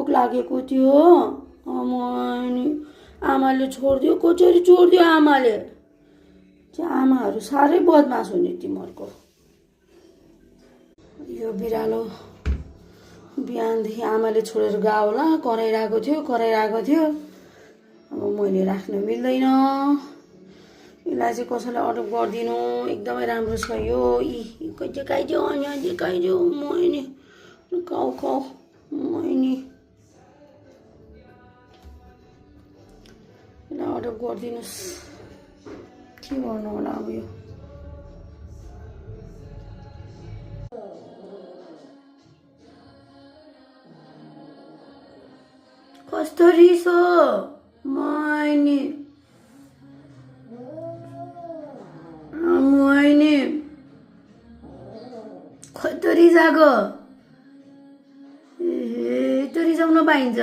भोक लागेको थियो। अनि आमाले छोडिदियो, कसरी छोडिदियो आमाले। त्यो आमाहरू साह्रै बदमास हुने तिमीहरूको। यो बिरालो बिहानदेखि आमाले छोडेर गयो होला, कराइरहेको थियो। अब मैले राख्न मिल्दैन। यसलाई चाहिँ कसैलाई अडप गरिदिनु, एकदमै राम्रो छ यो। देखाइदियो मैनी खाऊ मैनी। यसलाई अडप गरिदिनुहोस्। के गर्नु होला अब यो। कस्तो रिस हो मैनी। कस्तो रिसाएको। यस्तो रिसाउन पाइन्छ।